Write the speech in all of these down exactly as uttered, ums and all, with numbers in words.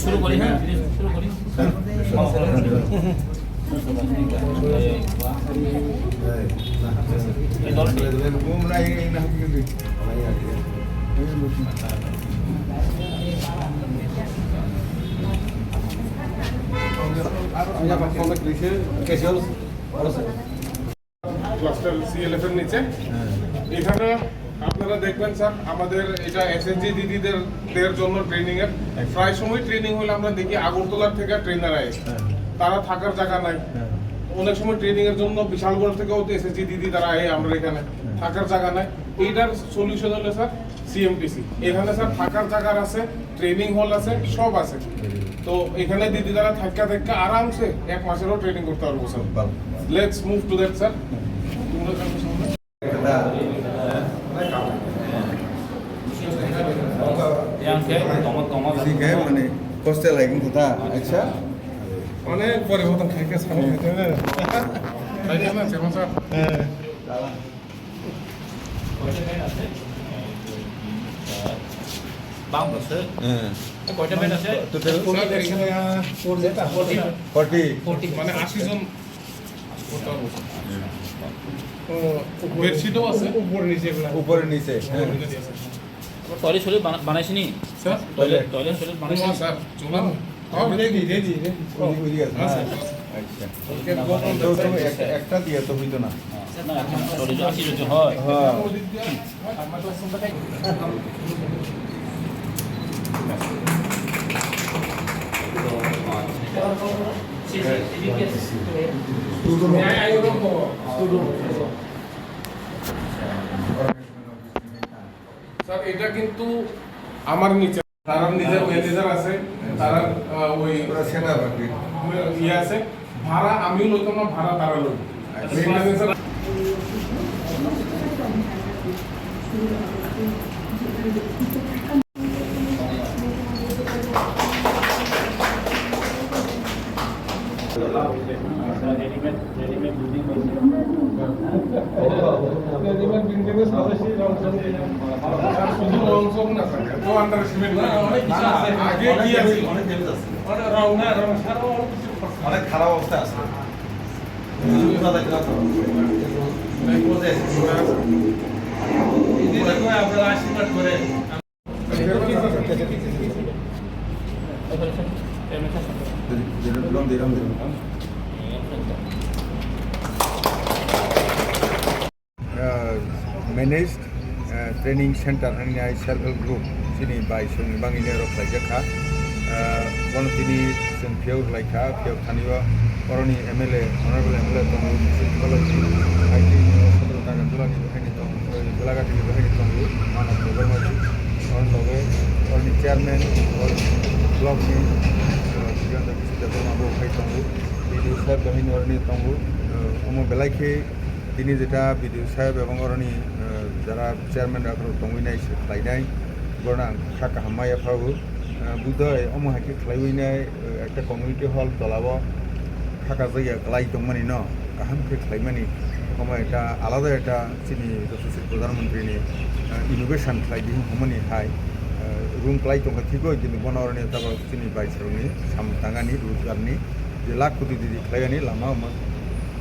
শুরু করি, হ্যাঁ, শুরু করি। ক্লাস্টার সিএলএফ এর নিচে। হ্যাঁ। এখানে আপনারা দেখবেন স্যার, আমাদের এটা এসএসজি দিদিদের দের জন্য ট্রেনিং এর। আচ্ছা। প্রায় সময় ট্রেনিং হলে আমরা দেখি আগরতলার থেকে ট্রেনার আয়, হ্যাঁ। তারা থাকার জায়গা নাই। হ্যাঁ। অনেক সময় ট্রেনিং এর জন্য বিশালগড় থেকেও তো এসএসজি দিদি তারা আয় আমরা এখানে, হ্যাঁ। থাকার জায়গা নাই। এইটার সলিউশন হলো স্যার সিএমটিসি। এখানে স্যার থাকার জায়গার আছে, ট্রেনিং হল আছে, সব আছে। তো এখানে দিদি তারা থাকা থাকা আরামসে এক মাসেরও ট্রেনিং করতে পারবো স্যার। ভালো। Let's move to that, sir. তোমরা থাকো সামনে। Yang kayak tomat-tomat. Sih kayak mana? Hostel lagi kita, acha. অনেক পরিবর্তন খাইকে সামনে হইতে হবে। তাই না, চেয়ারম্যান স্যার? হ্যাঁ। বাম পাশে। হ্যাঁ। কয়টা বেড আছে? টোটাল স্যার, এখানে ফোরটি। ফোরটি। মানে আশি জন করতে পারবো। হুম। ও, উপরে, বেডশিটও আছে। উপরে নিচে এগুলা। উপরে নিচে, হ্যাঁ। উপরে নিচে আছে। টয়লেট সয়লেট বানা-, বানাইছিনি? স্যার? টয়লেট, টয়লেট সয়লেট বানাইছিনি? স্যার, চলুন। হ্যাঁ, রেডি, রেডি, রেডি। ওই, ওই দিকে আছে। হ্যাঁ, স্যার। আচ্ছা। তো তুমি একটা, একটা দিয়ে তো হইতো না। না, এখন টয়লেট আসি যদি হয়। হ্যাঁ। স্যার, এটা কিন্তু আমার নিচে, তার নিজের ম্যানেজার আছে, তার, আহ, ওই পুরো সেট আপ আর কি। ইয়ে আছে, ভাড়া আমিও লইতাম না, ভাড়া তারা লই। মেইনটেনেন্স শুধু রং চং না স্যার, এত আন্ডার এস্টিমেট না। অনেক কিছু আছে। আগে কি আছে? অনেক ড্যামেজ আছে। অনেক রং না, রং ছাড়াও অনেক কিছু খরচ। অনেক খারাপ অবস্থা আছে। এই যে দেখো, আপনারা আশীর্বাদ করে। Managed, uh, training center hwnwi self help group chini bai songni bagwi rok khlaijak kha. Uh, bono tini chwng phiyok lai kha, phiyok thani o oroni M L A, honorable M L A tongo, Bishnu Balaji, I T ni Sodro Nagarjula ni bo haino tong, Golagati ni bo haino tongo, Manav Debbarma ji, oroni loge oroni chairman, or block ni, uh, Jayanta Bishnu Debbarma bo hai tongo, B D O sir bo haino oroni tongo, uh, omo belai khe tini jeta B D O saheb ebong oroni, uh, jara chairman rok tongwi nai se khlainai, borok ang kha kaham ma yaphago. Ah, budai omo hai khe khlaiwi nai, eh, ekta community hall tola o khakajak ya kwlai tongmani no kaham khe khlaimani, omo ekta alada ekta chini Yashaswi Pradhan Mantri ni, ah, innovation khlai di hwnmani hai, ah, room kwlai tongkha thikoi, kintu bono oroni tabok chini bai sarokni samung tangani, rojgarni je lakh koti didi khlaigani lama omo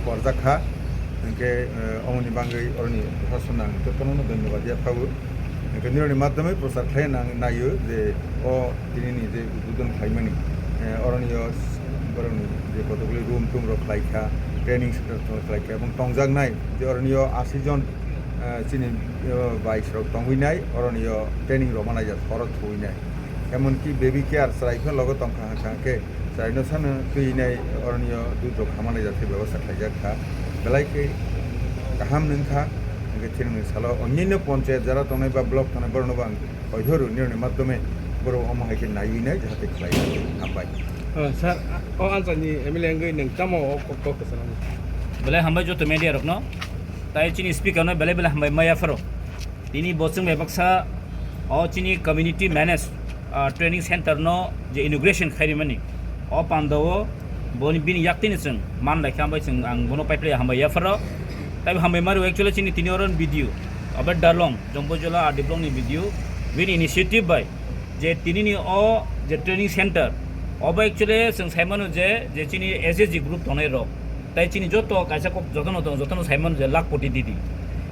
korjak kha, hinkhe, eh, omoni bagwi oroni proshasonno ang jotono dhonyobad yaphago. Hwnkhe nirokni madhyome prochar khlai nang naio je o tinini je udbodhon khlaimani, eh, oroni o borokni je kotokli room toom rok khlaikha, training center rok khlaikha, ebong tongjaknai je oroni o ashi jon, eh, chini, eh, bais rok tongwi nai, oroni o training rok manai jak, oro thuwi nai. Emonki baby care chwrai phano logo tongkha hwnkha hwnkhe, chwraino sano twi nai, oroni o dudh rok hama nai jak khe bebosta khlaijak kha, belai khe kaham wngkha. Hwnkhe thwngni salo onyaino ponchayat jara tongnai ba block tongnai borokno bo ang koithoro nirokni madhyome borok omo hai khe naiwi nai jahate khlai. Hambai. Oh, sir, o anchani M L A wngwi nwng tamo o kok, kok kwchangni? Belai hambai joto media rokno. Tai chini speaker no belai belai hambai maya pharo. Tini bo chwng bai baksa o chini community manage, ah, training center no je inauguration khaimani, o panda o Boni bini yaktini chwng man lai kha, hambai chwng ang bono paiphile hambai yapharo. Taibo hambai mari actually chini tini oron video. Abe Darlong, Jompuijola R D block ni video. Bini initiative bai je tini ni o je training center. Obo actually chwng saimano je, je chini S H G group tongnai rok. Tai chini joto kaisa kok jotono tong, jotono saimano je lakhpoti didi.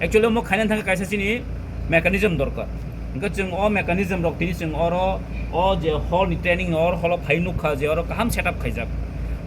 Actually omo khaina thangkha kaisa chini mechanism dorkar. Hingke chwng o mechanism rok tini chwng oro o je hall ni training ni oro hall o phai nukha je oro kaham setup khaijak.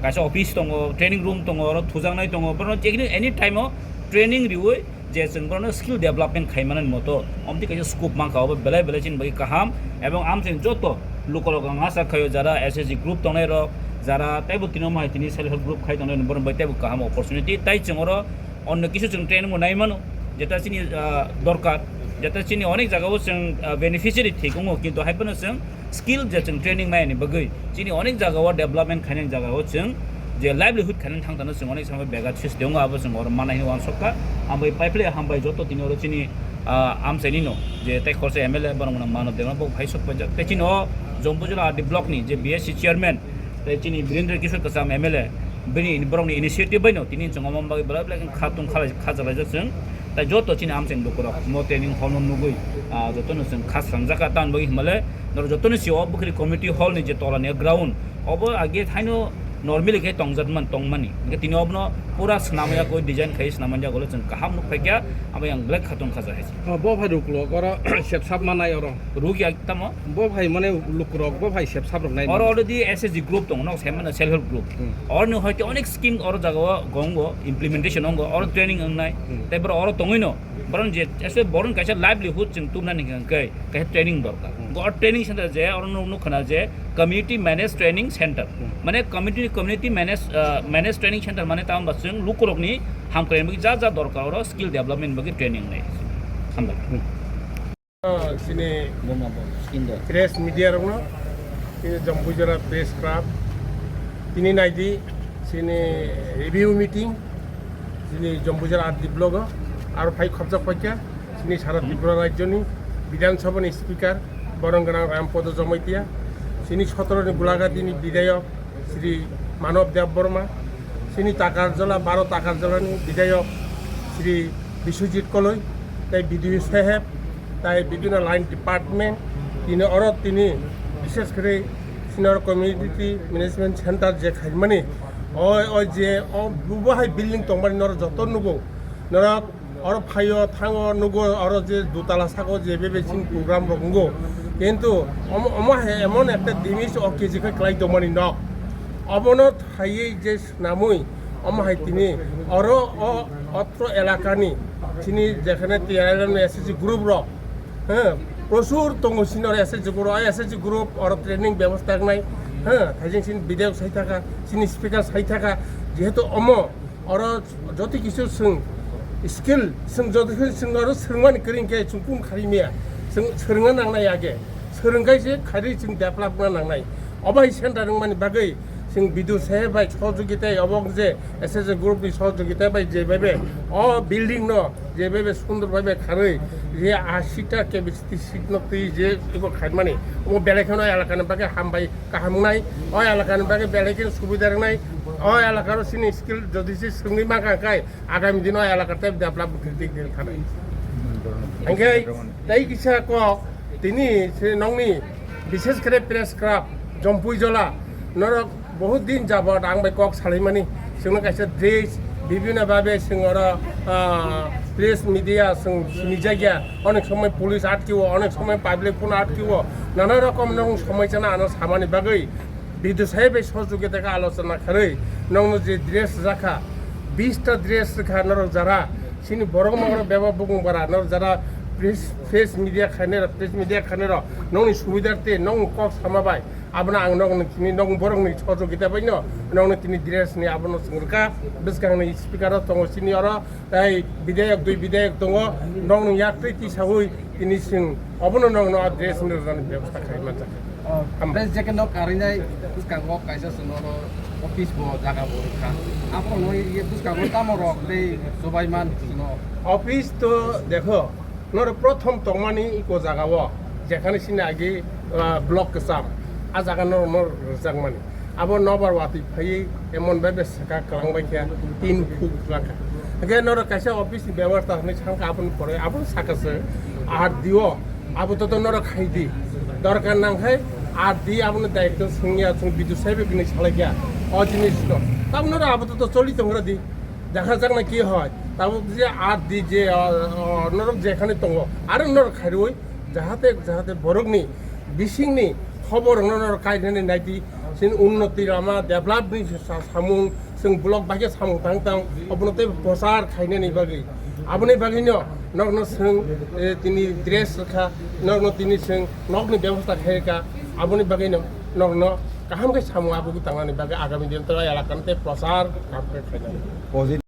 Kaisa office tongo, training room tongo, oro thujaknai tongo, borok je any time o training riui je chwng borokno skill development khai manani moto omtwi kaisa scope mankha, obo belai belai chini bagwi kaham. Ebong amchwng joto lukorok ang acha khaio jara S H G group tongnai rok, jara teibo tini omo hai tini self help group khai tongnai borok bai teibo kaham opportunity. Tai chwng oro onno kisu chwng training bo nai mano, jeta chini, ah, dorkar, jeta chini onek jaga o chwng, ah, beneficiary thik wngo, kintu hai phano chwng skill je chwng training mai ni bagwi chini onek jaga o development khainai jaga o chwng je livelihood khainai thang thangno chwng onek samai bega siste wngo, abo chwng oro manai hwnwi uansuk kha. Hambai paiphile hambai joto tini oro chini, ah, amchaini no je tei khorsa M L A borok no mano dema bo phai sok paijak. Tei chini o Jompuijola R D block ni je B S C chairman, tei chini Birendra Kishore Kacham M L A, bini borokni initiative bai no tini chwng omo bagwi belai belai khe kha tung kha lai-, kha jalaijak chwng. Tai joto chini amchaini lukurok mo training hall no nugwi, ah, jotono chwng kha srangjak kha, tamoni bagwi hwnba le norok jotoni sio o Bukhiri community hall ni je tola ni ground, obo age thaino normally khe tongjak man, tongmani. Hingke tini obono pura swnamya koi design khai swnamya golo chwng kaham nuk phaikya, abo yang belai kha tung kha jahai. Oh, bo phai ruk lo, oro sep sap manai oro. Ruk ya tamo? Bo phai mane lukurok, bo phai sep sap rok nai Oro mano. Already S H G group tongo, no, sem mane self help group. Hmm. Oro ni hoite onek scheme oro jaga o gongo, implementation ongo, oro training ongnai. Hmm. Tei boro oro tongwi no, boro je, ese boro kaisa livelihood chwng tubna ni hwnkhe, kaisa training dorkar. Hmm. Go training center je, oro nuk, nuk khana je, community managed training center. Hmm. Mane community, community managed, uh, managed training center mane tamo ba chwng lukurok ni hamkrai ni bagwi ja ja dorkar oro skill development bagwi training nai. Hambai. Hmm. Sini Boma bo, skin do. Press media rokno, sini Jompuijora Press Club, tini naidi, sini review meeting, sini Jompuijora R D block o, aro phai khopjak paikha, sini sara Tripura rajyoni Bidhan Sabhani Speaker, borong gwnang Rampodo Jamatia, sini sotoro ni Gulagati ni Bidhayok, Shri Manob Debbarma, sini Takarjala, baro Takarjalani Bidhayok Shri Biswajit Koloi, tai B D O saheb, tai bibhinno line department, tini oro tini bishesh kore senior community management center je khaimani, o, o je, o, bubo hai building tongmani norok joto nugo, norok Oro phaio, thango, nugo, oro je dutala sako je bebe chini program rok wngo. Kintu omo, omo hai emon ekta dimich o K G khe kwlai tongmani nok. Obono thaiwi je swnamwi, omo hai tini oro o otro elakani chini jekhane T R L M S H G group rok, he, prosur tongo chini oro S H G group, o S H G group oro training bebosta wngnai, he, thaijing chini bidhayok sai thaka, chini speaker sai thaka, jehetu omo Oro joti kisu swng skill, swng joti kisu swng oro swrwngmani kwrwi khe swng kung khari maya. Swng swrwngna nangnai age. Swrwngkhe se khari swng develop na nangnai. Obo hai center wngmani bagwi swng bidu se bai sohojogita obo je S S A group ni sohojogita bai je bebe o building no je bebe sundor bebe kharwi je ashi ta capacity seat no twi je ebo khaimani obo belai kheno elaka ni bagwi hambai kaham wngnai. O elaka ni bagwi belai kheno subida wngnai. O elaka ro sini skill jodi se swngwi mankha khe agami dino elaka tei develop dik dik thani. Hingke tei kisa kok tini se nongni bishesh kore press club Jompuijala norok bahut din jabot ang bai kok salaimani singno kaisa dress bibhinno babe sing oro, ah, press media sing sinijagya onek somoy police atkio onek somoy public phone atkio nana rokom nong somoy chana ano samani bagwi Bidu sai bai sohojogita khe alochona kharwi nongno je dress rwjakha, bish ta dress rwkha norok jara, chini borok mokro bebak bukung bara norok jara press, press media khainai rok, press media khainai rok nongni subidar tei nongni kok sama bai abono ang nongni tini nong borokni sohojogita bai no nongni tini dress ni abono chwng rwkha, bwskangni speaker o tongo chini oro. Tai bidayok, dui bidayok tongo, nokni yak twi tisaui tini chwng obono nokno dress ni rwjani bebosta khlai manjak. Oh, Hambai. Tei je khe nok karinai bwskango kaisa chwng oro office bo jaga bo rwkha. Aphuru no ye bwskango tamo rok tei chubai man chwngno. Office to dekho, noro prothom tongmani iko jaga o, jekhane sini agi, ah, block kwcham, a jaga no, no rwjakmani. Abo nobar watwi phaiwi emon bai bai saka kwlang bai khe tin phuk kwlang kha. Hwnkhe norok kaisa office ni bebostha hwnwi sankha aboni pore abo saka se R D O abo to norok khai di. Dorkar nang khai R D abono daityo swngya chwng bidu saibe kwnwi salai kha o jinis no. Tabuk norok abo to choli tongra di. Dakha jakna ki hoi? Tabuk je R D je, o, o, norok jekhani tongo, aro norok khairwi jahate, jahate borokni bisingni khobor rokno norok kainani naidi, sin unnoti lama develop ni sa-, samung, sing block bai khe samung tang tang, obono tei prochar khainani bagwi. Aboni bagwino nokno sing, eh, tini dress rwkha, nokno tini sing nokni bebosta khaikha, aboni bagwino nokno kaham khe samung abo tangnani bagwi agami din to elakano tei prochar kaham khe khainani.